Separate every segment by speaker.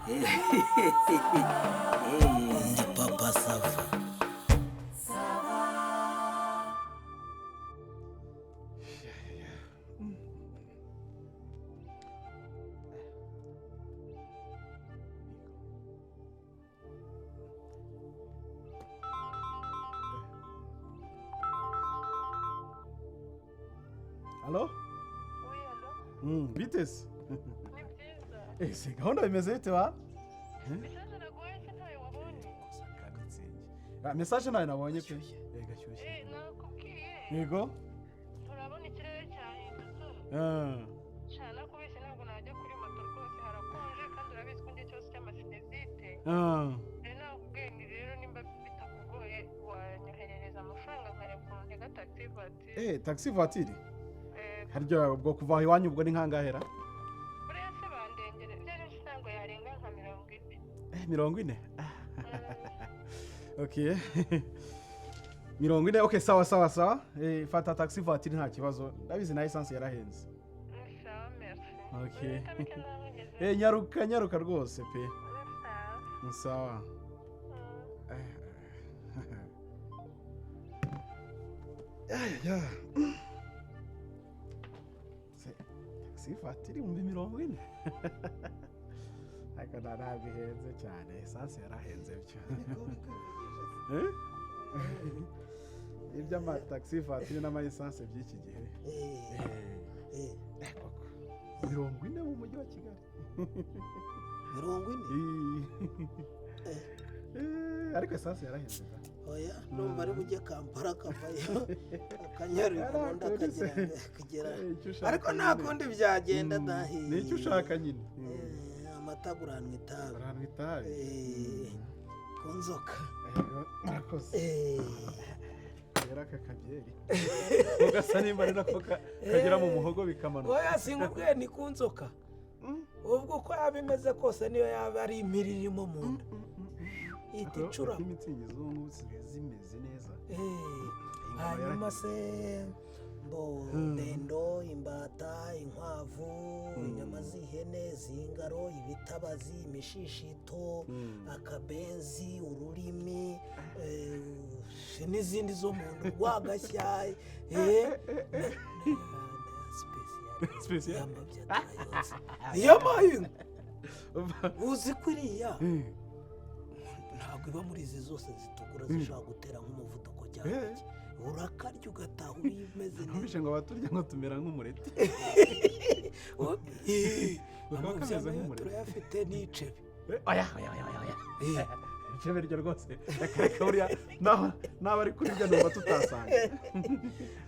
Speaker 1: Ndi Papa Sava.
Speaker 2: Allo?
Speaker 3: Oui, allo?
Speaker 2: Bite se?
Speaker 3: Ni byiza.
Speaker 2: Ese gahunda bimeze bite wa?
Speaker 3: Message naguhaye se ntayo wabonye?
Speaker 2: Ah, message nayo nabonye pe. Eh, gashyushye.
Speaker 3: Eh, nakubwiye.
Speaker 2: Yego?
Speaker 3: Turabona ikirere cyahindutse.
Speaker 2: Ah.
Speaker 3: Cana kubeshya ntabwo najya kuri moto rwose, harakonje kandi urabizi ko njye ikibazo cy'amasinezite.
Speaker 2: Ah.
Speaker 3: Rero nakubwiye nti rero nimba bitakugoye wanyoherereza amafaranga nkareba ukuntu ntega taxi voiture.
Speaker 2: Eh, taxi voiture.
Speaker 3: Eh,
Speaker 2: Harya ubwo kuva aho iwanyu ubwo ni nkangahera?
Speaker 3: Buriya se bandengere ibyo ari byo ntabwo yarenga nka 40.
Speaker 2: Eh, 40. Okay. 40, okay, sawa sawa sawa. Eh, fata taxi voiture nta kibazo. Ndabizi na essence yarahenze.
Speaker 3: Sawa, merci.
Speaker 2: Okay.
Speaker 3: Iminota mike nzaba
Speaker 2: Eh, nyaruka nyaruka rwose pe.
Speaker 3: Sawa.
Speaker 2: Sawa. Ya. Se, taxi voiture 40,000. Ariko ntabwo ihenze cyane, essence yarahenze byo. Eh? Iby'amataxi voiture n'ama essence by'iki gihe.
Speaker 1: Eh,
Speaker 2: Eh, koko. 40 mu mujyi wa Kigali.
Speaker 1: 40?
Speaker 2: Eh, ariko essence yarahenze da.
Speaker 1: Oya, numva ari bujye Kampala akavayo akanyaruye ubundi akagera kugera.
Speaker 2: Eh, icyo ushaka
Speaker 1: Ariko nta
Speaker 2: nyine.
Speaker 1: kundi byagenda dahi.
Speaker 2: Ni icyo ushaka nyine.
Speaker 1: Eh, amata aguranwa itabi.
Speaker 2: Arantu itabi.
Speaker 1: Eh, ku nzoka.
Speaker 2: Yego, murakoze.
Speaker 1: Eh,
Speaker 2: Rero aka kabyeri ugasa nimba ari nako kagera mu muhogo bikamanuka.
Speaker 1: Oya, sinkubwiye ni ku nzoka. Ubwo uko yaba imeze kose niyo yaba ari impiri irimo mu nda. Ihita icurama.
Speaker 2: Imitsingi z'ubu zisigaye zimeze neza.
Speaker 1: Eh, hanyuma se mbo dendo, imbata, inkwavu, inyama z'ihene, z'ingaro, ibitabazi, imishishito, akabenzi, ururimi, eh, n'izindi zo mu nda, urwagashya, eh, na
Speaker 2: Special.
Speaker 1: special y'amabya turayotsa. Niyo mayinga uzi ko iriya ntabwo iba muri izi zose zitukura zishobora gutera nk'umuvuduko cyangwa iki. Urakarya ugataha umeze neza.
Speaker 2: Numvise ngo abaturya ngo tumera nk'umureti.
Speaker 1: Eh,
Speaker 2: Kakaba
Speaker 1: amabya
Speaker 2: kameze
Speaker 1: nayo
Speaker 2: nk'umureti.
Speaker 1: turayafite n'icebe.
Speaker 2: Eh, oya oya oya oya.
Speaker 1: Eh,
Speaker 2: Icebe ryo rwose reka reka, buriya naba ari kuribyo numva tutasanga.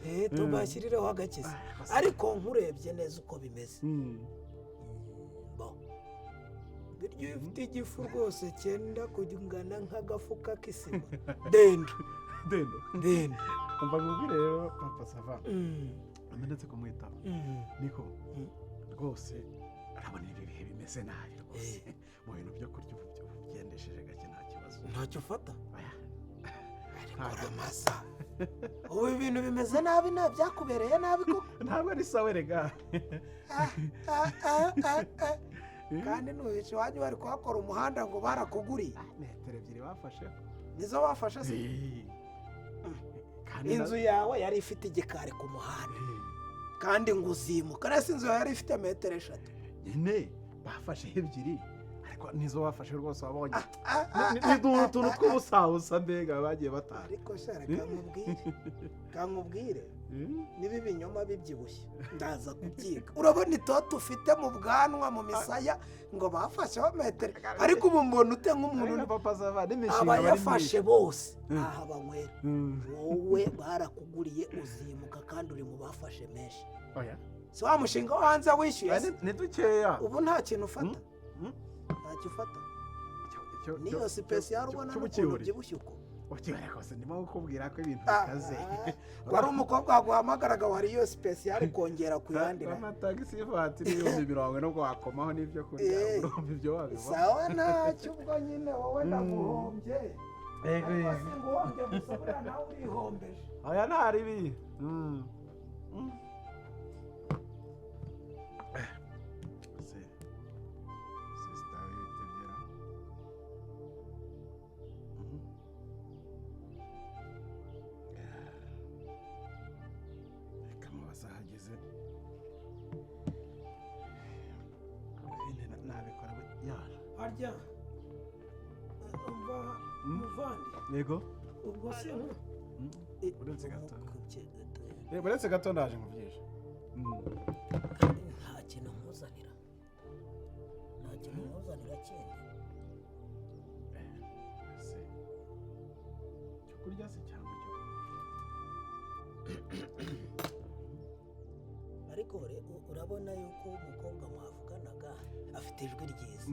Speaker 1: Eh, tubashyirireho agakiza. Ariko nkurebye neza uko bimeze, bo biryo iyo ufite igifu rwose cyenda kungana nk'agafuka k'isima, dendo.
Speaker 2: Dendo.
Speaker 1: Dendo.
Speaker 2: Umva nkubwire rero Papa Sava, amenetse kumwitaho. Niko rwose urabona ibi bihe bimeze nabi rwose mu bintu byo kurya, ubu ubyendesheje gake nta kibazo.
Speaker 1: Ntacyo ufata?
Speaker 2: Oya.
Speaker 1: Ariko uramasa, ubu ibintu bimeze nabi, nta byakubereye nabi koko.
Speaker 2: Ntabwo ari sawa rega.
Speaker 1: Ah, ah, ah, ah, ah. Kandi nuhisha iwanyu bari kuhakora umuhanda ngo barakuguriye.
Speaker 2: Metero 2 bafashe.
Speaker 1: Nizo bafashe se?
Speaker 2: Eh. Kandi
Speaker 1: Inzu yawe yari ifite igikari ku muhanda kandi ngo uzimuka nese inzu yawe yari ifite metero 3.
Speaker 2: Nyine bafashe 2, ariko nizo bafashe rwose wabonye
Speaker 1: Ah, ah,
Speaker 2: ni utuntu tw'ubusabusa mbega bagiye batanga.
Speaker 1: Ariko shara kankubwire, kankubwire, niba ibinyoma bibyibushye ndaza kubyiga. Urabona itoto ufite mu bwanwa, mu misaya, ngo bafasheho metero, ariko ubu mbona ute nk'umuntu
Speaker 2: Ariko Papa Sava n'imishinga bari
Speaker 1: abayafashe
Speaker 2: myinshi.
Speaker 1: Bose aha banywera. Wowe barakuguriye uzimuka kandi uri mu bafashe menshi.
Speaker 2: Oya.
Speaker 1: Si wa mushinga wo hanze wishyuye se?
Speaker 2: Ni dukeya.
Speaker 1: Ubu nta kintu ufata?
Speaker 2: Mm.
Speaker 1: Ntacyo ufata? Niyo special ubona n'ukuntu
Speaker 2: Cy'ubukihuri.
Speaker 1: ubyibushye uko.
Speaker 2: Ukihore rwose, ndimo kukubwira ko ibintu
Speaker 1: Ah,
Speaker 2: bikaze.
Speaker 1: ah, wari umukobwa waguhamagaraga wari iyo special ukongera ku yandi na.
Speaker 2: Amatagisi vatiri 40,000 nubwo wakomaho n'ibyo kurya,
Speaker 1: Eh.
Speaker 2: urumva ibyo wabibona.
Speaker 1: Sawa, ntacyo, ubwo nyine wowe ndaguhombye.
Speaker 2: Yego.
Speaker 1: Ariko singuhombye gusa, buriya nawe urihombeje.
Speaker 2: Oya, nta ribi. Se sisita w'ibiti.
Speaker 1: Arya umva muvandi.
Speaker 2: Yego.
Speaker 1: Ubwo se
Speaker 2: Uretse gato.
Speaker 1: Umukubye gato.
Speaker 2: Uretse gato ndaje nkubwije.
Speaker 1: Nta kintu nkuzanira, nta kintu nkuzanira kindi.
Speaker 2: Ese cyo kurya se cyangwa cyo
Speaker 1: Ariko urabona yuko umukobwa mwavuganaga afite ijwi ryiza.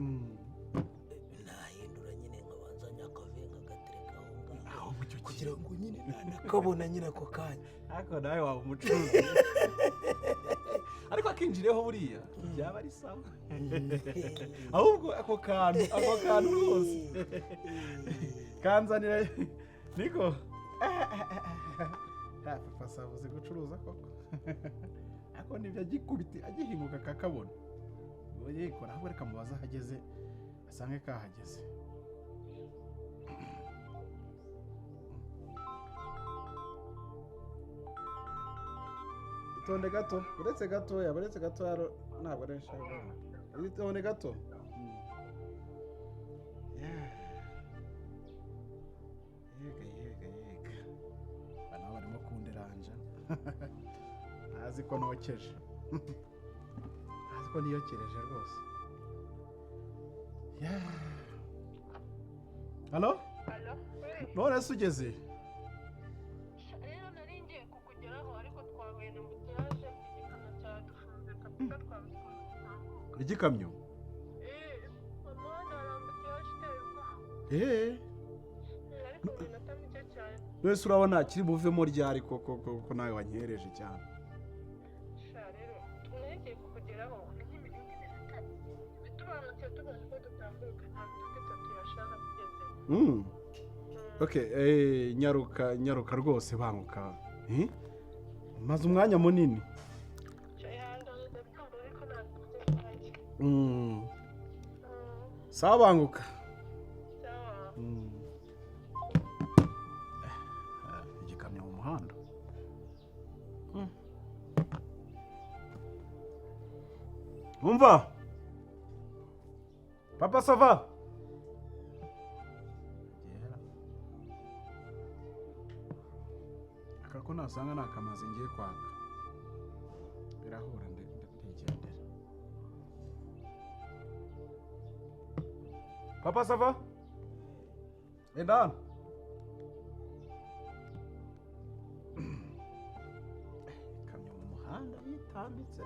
Speaker 1: Nahindura nyine nkabanza nyakave nkagatereka aho ngaho
Speaker 2: Ahubwo icyo
Speaker 1: kugira ngo nyine nanakabona nyine ako kanya.
Speaker 2: Ariko nawe waba umucuruzi, ariko akinjireho buriya byaba ari sawa. Ahubwo ako kantu rwose kanzanira niko. Papa sabuze gucuruza koko, ariko nibyo agikubite agihinguka kakabona ubwo yikora. Ahubwo reka mubaze aho ageze, asange kahageze. Itonde gato, uretse gatoya, uretse gatoya, ntabwo ari nshaka. Itonde gato. Yeah. Yega yega yega, aba nabo barimo kunderanja, ntazi ko nokeje, ntazi ko niyokereje rwose. Yeah. Halo?
Speaker 3: Alo, we.
Speaker 2: None se ugeze?
Speaker 3: Rero nari ngiye kukugeraho, ariko twahuye na embouteillage, igikamyo cyadufunze kabisa, twabuze ukuntu dutambuka.
Speaker 2: Igikamyo?
Speaker 3: Eh, umuhanda hari embouteillage iteye ubwoba. Ariko mu minota mike cyane.
Speaker 2: Wese urabona kiri buvemo ryari koko koko nawe wanyereje cyane?
Speaker 3: Sha rero nari ngiye kukugeraho, ni nk'iminota turamutse tubonye uko dutambuka, nta minota 3 yashaka kugeze.
Speaker 2: Okay, nyaruka nyaruka rwose, banguka. Eh? Maze umwanya munini.
Speaker 3: Sha ihangane, ndabyumva, ariko ntabwo byanjye.
Speaker 2: Sawa, banguka.
Speaker 3: Sawa.
Speaker 2: Igikamyo mu muhanda. Umva papa, ça va? Aka ko nasanga ni akamazi ngiye kwaka, birahura ndigendera. Papa, ça va? Enda hano. Ikamyo mu muhanda yitambitse.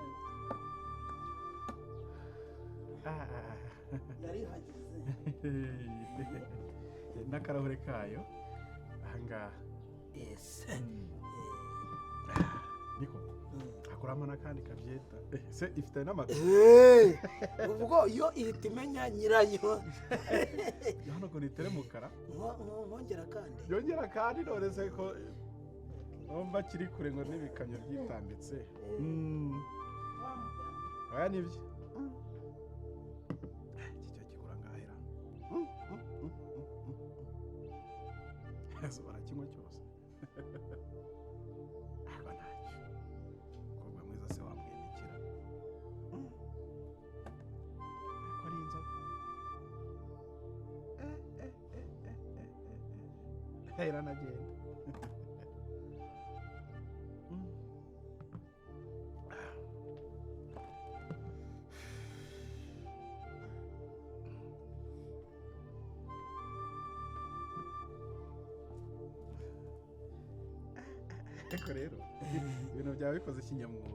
Speaker 1: Yari ihageze.
Speaker 2: N'akarahure kayo ahangaha.
Speaker 1: Yes.
Speaker 2: Niko hakuramo n'akandi kabyeta. Se ifite n'amata?
Speaker 1: Ubwo yo ihita imenya nyirayo.
Speaker 2: Hano ngo niteремukara.
Speaker 1: Nkongera kandi.
Speaker 2: Yongera kandi. None se ko numva kiri kure ngo n'ibikamyo byitambitse? Oya, nibyo. Iki cyo kigura ngahera? Ese barakinywa cyose? Ariko ntacyo, umukobwa mwiza se wamwimikira? Ariko ari inzoga. Eh, eh, eh, eh, eh, eh, eh. Iranagenda. Ariko rero ibintu byawe bikoze kinyamwuga.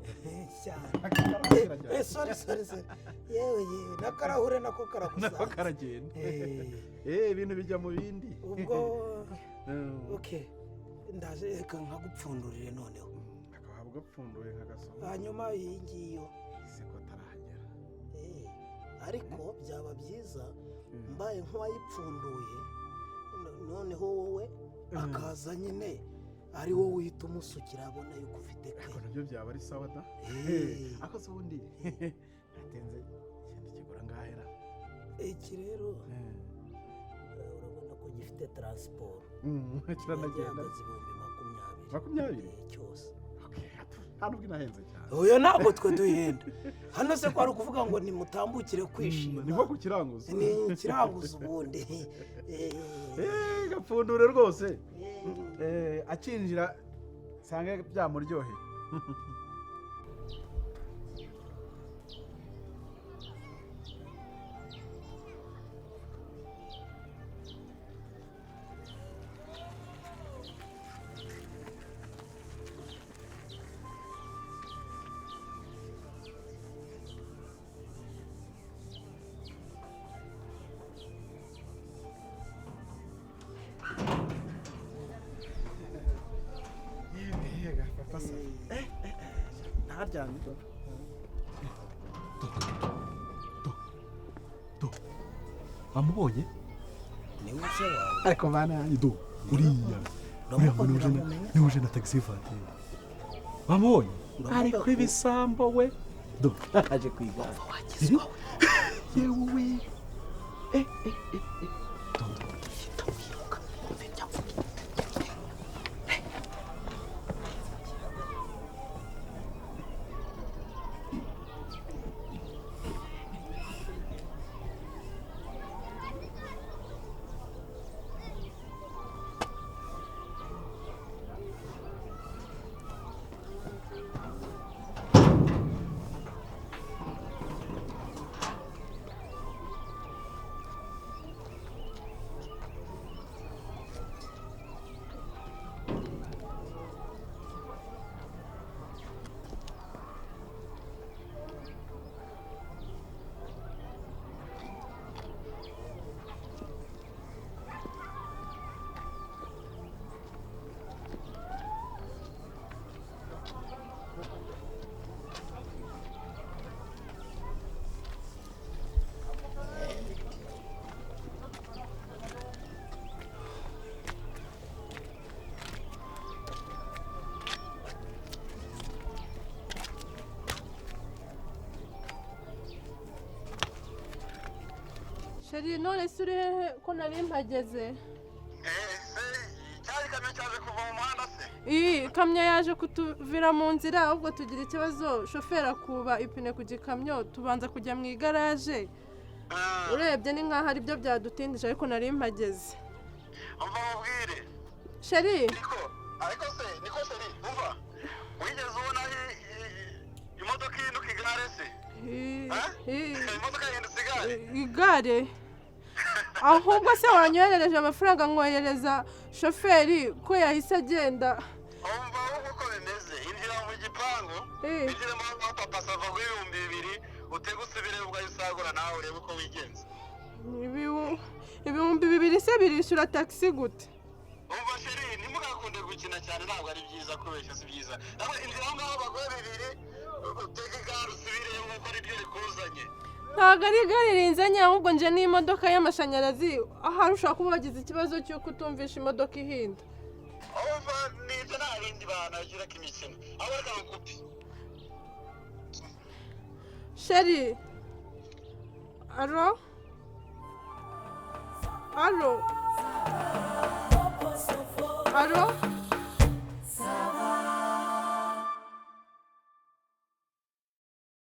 Speaker 1: Cyane.
Speaker 2: Akarahure karagenda.
Speaker 1: Sorry, sorry, sorry. Yewe yewe, n'akarahure nako
Speaker 2: nako
Speaker 1: karagusanze.
Speaker 2: Karagenda. Ibintu bijya mu bindi.
Speaker 1: Ubwo okay, ndaje, reka nkagupfundurire noneho.
Speaker 2: Akaba gapfunduye nkagasoma.
Speaker 1: Hanyuma iyi ngiyo.
Speaker 2: Ese ko atarahagera?
Speaker 1: Ariko byaba byiza mbaye nk'uwayipfunduye, noneho wowe akaza nyine ari wowe uhita umusukira, abona yuko ufite
Speaker 2: Ariko
Speaker 1: ke.
Speaker 2: Nabyo byaba ari sawa da. Ariko se ubundi natinze, ikindi kigura ngahera?
Speaker 1: Iki rero urabona ko gifite transport.
Speaker 2: Kiranagenda.
Speaker 1: Gihagaze 20,000.
Speaker 2: 20?
Speaker 1: Cyose.
Speaker 2: Okay, atu, Nta nubwo inahenze cyane.
Speaker 1: Oya, ntabwo twe duhenda hano se, ko ari ukuvuga ngo nimutambukire kwishima.
Speaker 2: Ni nko ku kiranguzo.
Speaker 1: Ni ikiranguzo ubundi.
Speaker 2: Gapfundure rwose. Akinjira sange byamuryoheye. Yega papa sa. Ntaryamye. Do. Wamubonye?
Speaker 1: Ni we se wawe?
Speaker 2: Ariko bana yanjye do. Uriya. Uriya ngo niwe uje na taxi voiture. Wamubonye? Ariko ibisambo we. Do. Aje kwiga.
Speaker 1: Wakizwa we.
Speaker 2: Yewe we. Do.
Speaker 1: Wiruka umve ibyo avuga.
Speaker 3: Chéri, none se uri hehe ko nari mpageze?
Speaker 4: Cyari ikamyo cyaje kuva mu muhanda se?
Speaker 3: Iyi kamyo yaje kutuvira mu nzira, ahubwo tugira ikibazo, shoferi akuba ipine ku gikamyo, tubanza kujya mu igaraje. Urebye ni nkaho aribyo byadutindije, ariko nari mpageze.
Speaker 4: Umva mubwire.
Speaker 3: Chéri.
Speaker 4: Niko, ariko se niko chéri, umva. Wigeze ubona imodoka ihinduka igare se? Imodoka yahindutse igare?
Speaker 3: Igare? Ahubwo se wanyoherereje amafaranga nkoherereza shoferi ko yahise agenda?
Speaker 4: Umva ahubwo uko bimeze, injira mu gipangu, injira mu aho papa sava ngo 2000, utege usubire ugahise nawe urebe uko wigenza.
Speaker 3: 2000 se birishyura taxi gute?
Speaker 4: Umva chéri, ntimugakunde gukina cyane, ntabwo ari byiza kubeshya, si byiza. Nawe injira aho ngaho baguhe 2, utege igare usubire nk'uko aribyo rikuzanye.
Speaker 3: Ntabwo ari igare rinzanye, ahubwo nje n'imodoka y'amashanyarazi, ahari ushobora kuba wagize ikibazo cy'uko utumvisha imodoka ihinda.
Speaker 4: Umva nibyo, nta bindi bantu bagira imikino, aho reka ngukupe.
Speaker 3: Chéri, alo alo alo.